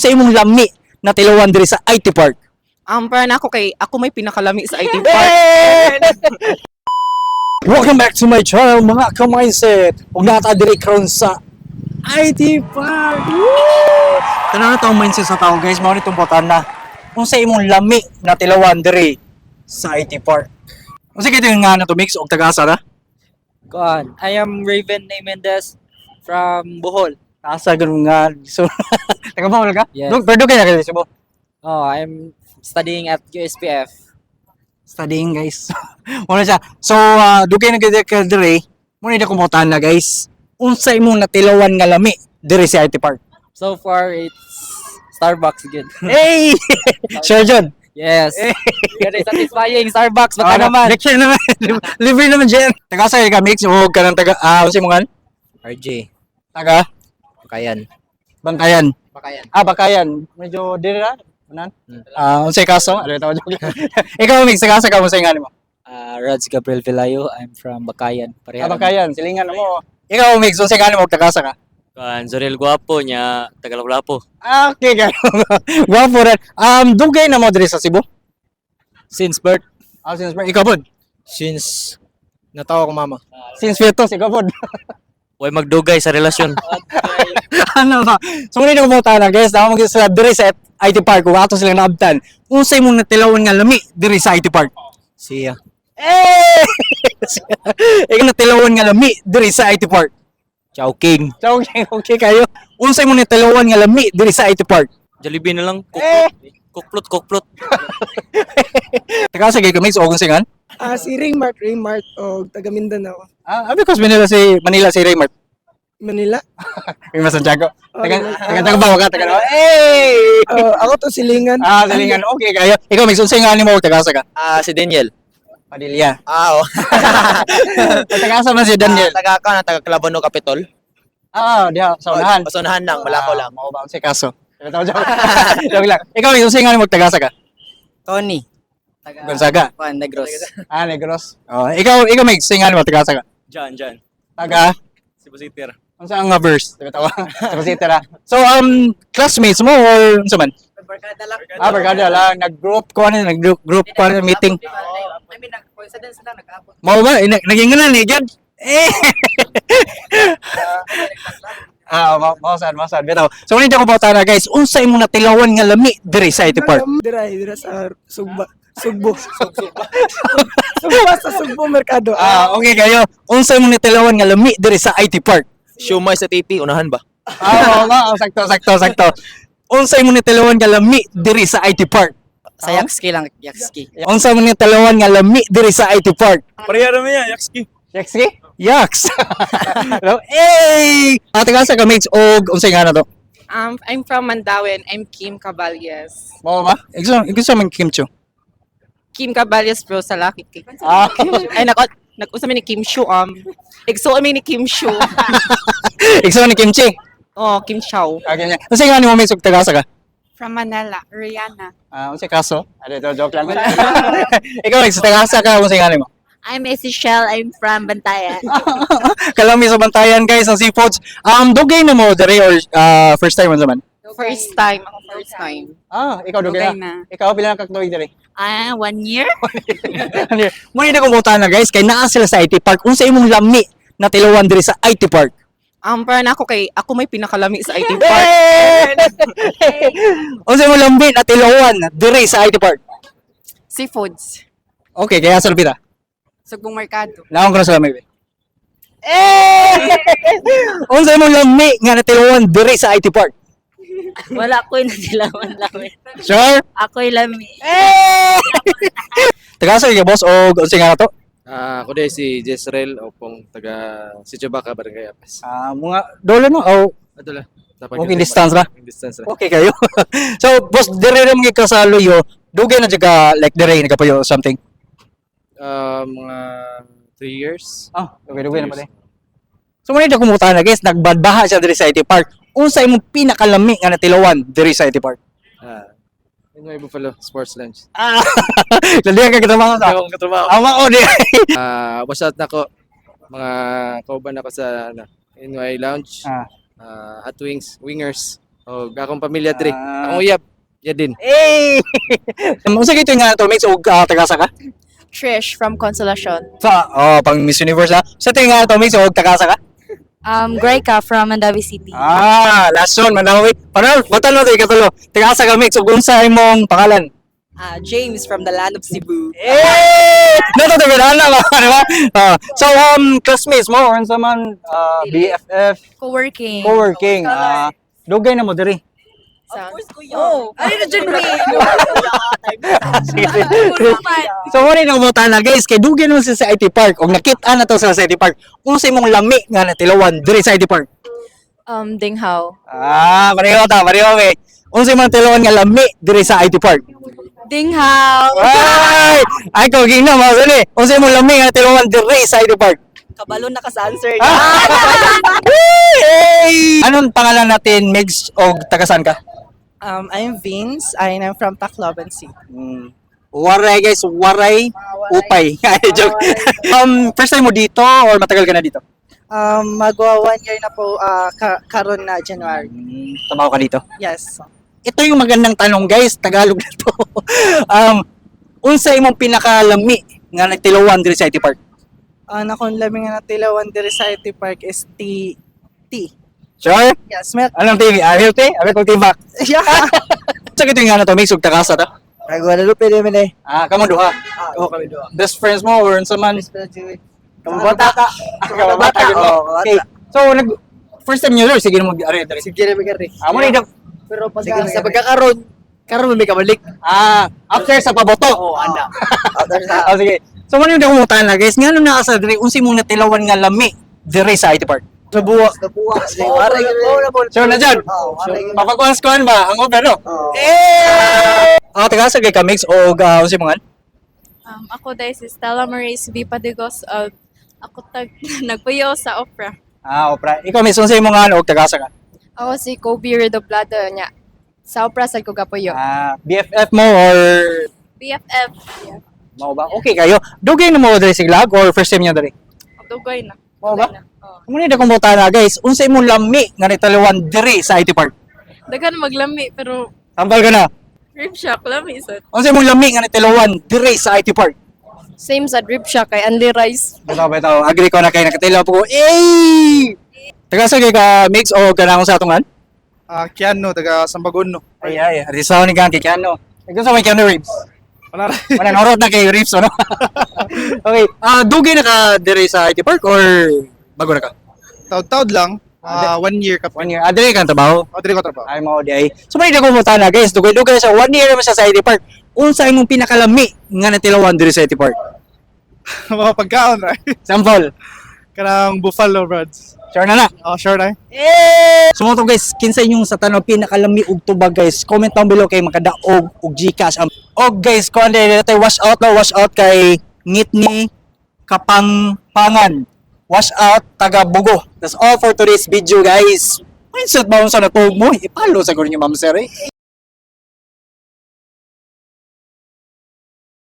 Unsa imong lami na tilawan diri sa IT Park? Para na ako kay ako may pinakalami sa IT Park. Welcome back to my channel, mga ka-mindset. Ug naa ta diri karon sa IT Park. Woo! Tanan na tong mindset sa tao, guys, mao ni tong na. Unsa imong lami na tilawan diri sa IT Park? Unsa kay nga na to, mix, og taga-asa ra? Kuan, I am Raven A. Mendez from Bohol. Asa ganun nga. So taga Bohol ka? Yes. Dug pero dugay na kayo sa Cebu? Oh, I'm studying at USPF. Studying, guys. Muna siya. So dugay na kayo ka diri. Muna na kumutan na, guys. Unsa imong natilawan nga lami diri sa IT Park? So far, it's Starbucks again. Hey! Sure, John. Yes. Very satisfying Starbucks. Baka Ah, naman. Lecture naman. Libre naman dyan. Taga sa ka, mix, o ka ng taga, unsa imong ngan? RJ. Taga Bakayan. Bangkayan. Bakayan. Ah, Bakayan. Medyo diri ra. Unan? Ah, unsay kaso? Ano tawag, joke lang. Ikaw, mix, taga asa ka, unsay ngan mo? Rads Gabriel Velayo. I'm from Bakayan. Ah, Bakayan, silingan mo. Ikaw, mix, unsay ngan mo, taga asa ka? Kan Zuriel Guapo nya Tagalog. Ah, okay kayo. Gwapo rin. Dugay na mo diri sa Cebu? Since birth. Ah, since birth. Ikaw pod. Since natawa ko mama. Since fetus, ikaw pod. Way magdugay sa relasyon. Ano ba? So, muna na kumuta na, guys. Naman mag sila diri sa IT Park. Kung ato silang naabtan. Unsay mong natilawan nga lami diri sa IT Park? Siya. Eh! Ikaw, natilawan nga lami diri sa IT Park? Chowking. So, okay kayo. Unsay mong natilawan nga lami diri sa IT Park? Jollibee na lang. Eh! Kuklot, kuklot, kuklot. Taga sa kay mix og singan? Ah, si Raymart, Raymart o taga Mindanao. Ah, because Manila si Raymart. Manila. Raymart Santiago. Oh, Taga Raymart. taga taga ba ka taga. Eh! Oh, ako to silingan. Ah, silingan. Okay kayo. Ikaw, mix, unsay nga nimo, taga asa ka? Ah, si Daniel. Padilla. Ah, oh. Taga asa man si Daniel? Taga ka na taga Clavano Capitol. Ah, diha sa unahan. Oh, sa unahan lang, malako lang. Mao ba unsay kaso? Joke lang. Ikaw, mix, unsay nga nimo, taga asa ka? Tony. Taga Gonzaga. Kuan, Negros. Ah, Negros. Oh, ikaw, mix, unsay nga nimo, taga asa ka? Diyan, diyan. Taga Cebu City ra. Unsa ang nga verse? Diba tawa? Sa City ra. So classmates mo or unsa man? Barkada lang. Ah, barkada lang, nag-group ko ano, nag-group group ko ano meeting. I mean, coincidence lang nag-abot. Mao ba naging nga ni Jad? Eh. Ah, mao sad bitaw. So ulit ako pa na, guys, unsa imong natilawan nga lami diri sa IT Park? Dira, dira sa Sugba. Sugbo. Sugba sa Sugbo Merkado. Ah, okay kayo. Unsa imong natilawan nga lami diri sa IT Park? Siomay sa TP, unahan ba? Ah, oo nga, oh, sakto, sakto, sakto. Unsa imong natilawan nga lami diri sa IT Park? Sa Yakski lang, Yakski. Unsa imong natilawan nga lami diri sa IT Park? Pareha ra niya, Yakski. Yakski? Yaks. Hello? Hey! Ate ka sa ka-mates og unsay nga na to? I'm from Mandawen. I'm Kim Caballes. Mao ba? Ikaw man Kim Chu. Kim Caballes bro sa laki. Ah. Ay nako, nag-usa mi ni Kim Shu. Igsuon mi ni Kim Shu. Ikaw ni Kim Chi. Oh, Kim Chow. Okay niya. Unsay nga ni mo, mates, og taga sa ka? From Manila, Rihanna. Ah, unsay kaso? Ano to, joke lang. Ikaw, sa taga sa ka, unsay nga nimo? I'm Shell. I'm from Bantayan. Kalami sa Bantayan, guys, ang seafoods. Dugay na mo diri or first time man? First time, ako first time. Ah, ikaw dugay Dugay na. na. Ikaw, pila na katuig diri? Ah, one year? Muna na kumuta na, guys, kay naa sila sa IT Park. Unsa imong lami na tilawan diri sa IT Park? Para na ako kay ako may pinakalami sa IT Park. Unsa imong lami na tilawan diri sa IT Park? Seafoods. Okay, kaya sa lupita. Sugbong Merkado. Naon ko na sa lami. Be. Eh! Unsa imong lami nga natilawan diri sa IT Park? Wala ko'y natilawan lami. Sure? Ako'y lami. Eh! Taga sa boss o unsa nga to? Ah, ako din si Jezreel opong taga Sitio Baca, Barangay Apas. Ah, mga dolo no o Ato lang. Dapat walking distance ra. Walking distance ra. Okay kayo. So boss, diri ra mga ka sa Luyo, dugay na jud ka like diri nagapayo or something? Ah, mga 3 years. Ah, dugay dugay na pala. So muna na kumuta na, guys, nagbadbaha siya diri sa IT Park. Unsa imong pinakalami nga natilawan diri sa IT Park? Ah, yun may Buffalo Sports Lunch. Ah, lali ka katrabaho sa. Ako ang katrabaho. Ama o di. Ah, watch out nako mga kauban ako sa ano, NY Lounge. Ah. Ah, Hot Wings, Wingers. O akong pamilya diri. Ah. Akong uyab. Ya din. Hey! Unsa kay nga to, Mix, og taga-asa ka? Trish from Consolacion. Sa oh, pang Miss Universe ha. Sa tingin nga to, Mix, og taga-asa ka? Graika from Mandawi City. Ah, last one, Manawi. Panal, batan mo to ikatulo. Taga-asa ka, Mix, ug unsa imong pangalan? Ah, James from the land of Cebu. Eh! Nato to na ba, di ba? Ah, so classmates mo or unsa man BFF, Co-working. co-working, dugay na mo diri. Of course, kuya. Oh, ano na dyan, Sige, sige. So mo rin ang na, guys, kay dugay naman sila sa IT Park og nakita na to sila sa IT Park. Unsa imong lami nga natilawan diri sa IT Park? Dinghao. Ah, pareho ta, pareho eh. Unsa imong tilawan nga lami diri sa IT Park? Dinghao. Ay! Ay ko gina mo dili. Unsa imong lami nga tilawan diri sa IT Park? Kabalo na ka sa answer. Hey! Anong pangalan natin, Megs, og taga saan ka? I'm Vince and I'm from Tacloban City. Waray guys, waray, upay. Ay, joke. First time mo dito or matagal ka na dito? Magwa 1 year na po karon na January. Tumawa ka dito? Yes. Ito yung magandang tanong guys, Tagalog na to. Unsa imong pinakalami nga nagtilawan diri sa IT Park? Ang akong lami nga natilawan diri sa IT Park is tea. Tea. Sure? Yes, milk. Anong TV? Ah, milk tea? Abi kong tea back. Yeah. Sa ito yung nga na to, mix og takasa ta. Ay, Guadalupe naman eh. Ah, kamo duha. Oo, kami doon. Best friends mo or unsa man? Kamo bata. Kamo bata. Oo, Okay. So nag first time niyo sir, sige na mag ari diri. Sige na magari. Amo ni Pero pag sa pagkakaroon, karon may kabalik. Ah, after sa paboto. Oo, ana. After sa Ah, sige. So mo ni kumutan na guys, ngano naa sa diri unsa imong natilawan nga lami diri sa IT Park? Sa buwak. Sa buwak. Waray. Sure na dyan. Oo, waray. Mapagkuhan ba? Ang open no? Oo. Eh! Ah, taga sa kay ka mix og unsa imong Ako dahil si Stella Maris V. Padigos. Ako tag nagpuyo sa opera. Ah, opera. Ikaw miss unsa imong og taga sa ka? Ako si Kobe Redoblado niya. Sa opera sa ko gapuyo. Ah, BFF mo or BFF. mao ba? Okay kayo. Dugay na mo diri siglag or first time niya diri? Dugay na. Mao ba? Dugay na. Oo. Muna na kung na guys, unsa imong lami nga nitalawan diri sa IT Park? Daghan maglami pero Tambal ka na. rib shack lami sad. Unsa imong lami nga nitilawan diri sa IT Park? Same sa rib shack kay only rice. Bitaw bitaw, agree ko na kay nakatilaw po ko. Eh! Taga sa kay ka mix o kanang sa atungan? Ah, Keanu, taga Sambagon, no? Ay ay, Rizal ni kang kay Keanu. Ikaw sa may Keanu Reeves. Wala ra. Wala norot na kay Reeves ano. Okay, dugay na ka diri sa IT Park or bago na ka? Taud-taud lang. Ah, 1 year ka. 1 year. Ah, diri ka ang trabaho. O, diri ko trabaho. Ay mo di ay. So may ko na guys, dugay-dugay sa 1 year naman siya sa IT Park. Unsa imong pinakalami nga natilawan diri sa IT Park? Mga pagkaon, right? Sample. Kanang buffalo rods. Sure na na. Oh, sure na. Eh! So mga to guys, kinsa inyong sa tanaw pinakalami og tubag guys. Comment down below kay makadaog og GCash. Og guys, kuan dili tayo wash out no, wash out kay Ngitni Kapangpangan. Wash out taga Bugo. That's all for today's video guys. Mindset ba sa natuog mo? Ipalo sa ninyo ma'am sir eh.